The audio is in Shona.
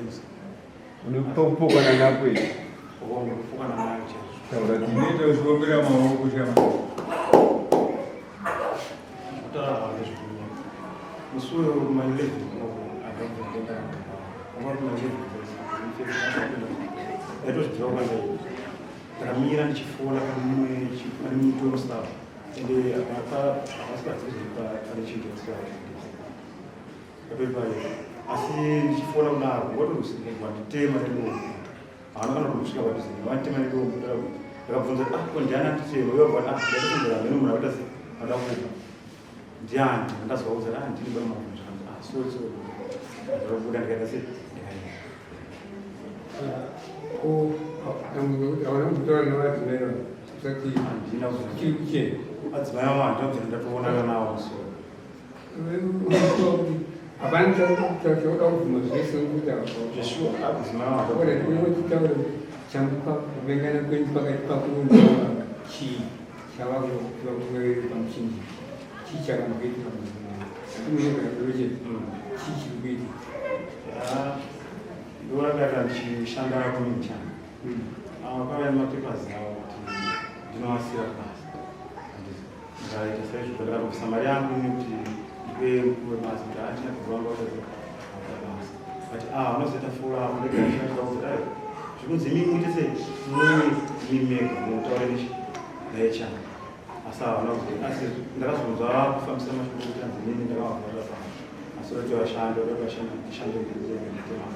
Jesu. Unopokana napo here? Unopokana nayo chaizvo. Taura Tinoita uchiombera maoko chama. Kutaura hwake zvikunyanya. Musi uyo kuma 11 o'clock akabva ndaenda kuma kuma 11 ndaitozviziva kwandaita. Ndakamira ndichifona pane mumwe pane muti wemusawa ende hapasi padhuze pane chinhu chemusawa asi ndichifona kudaro wanditema nedombo haana kana kumbosvika padhuze wanditema nedombo ndakabvunza ah ko ndiani anditema iwe bwana ah ndakabvunza hameno munhu akuita se ada kuba ndiani ndazovaudza ah ndini bwana mabvunza ah sorry sorry ndakabuda ndikaita se ndikaenda ko hauna kumbotaura nevadzimai vako usati handina chiri kuchena adzimai vavo handina kubvira ndatoonana navo musoro Hapana chauda kubvuma zvese kuti Zveshuwa adzimai vavo taura chamupa kuvengana kwenyu pakati pako chii chavakuvakuvairi pamuchinji chii chakamboitika atimunogaroche chii chiri kuitika ndorakaita ndichishanda kuminchana kwaiva nemapapers avo kuti ndinovasiya kubasa Ndikaita saizvozvo ndakatobvisa mari yangu ini kuti ndipe mukuru webasa kuti handina kubva vanga vaita basa but ah vanozoita follow up ndega ndichida kuti ai zvikunzi imi muite sei muuye imi mega munotaura nechi naHR asi havana kuzo asi ndakazonzwa kufambisa mashoko kuti hanzi inini ndakavavharira pano asi vati vashande vati vashande ndishande nditema.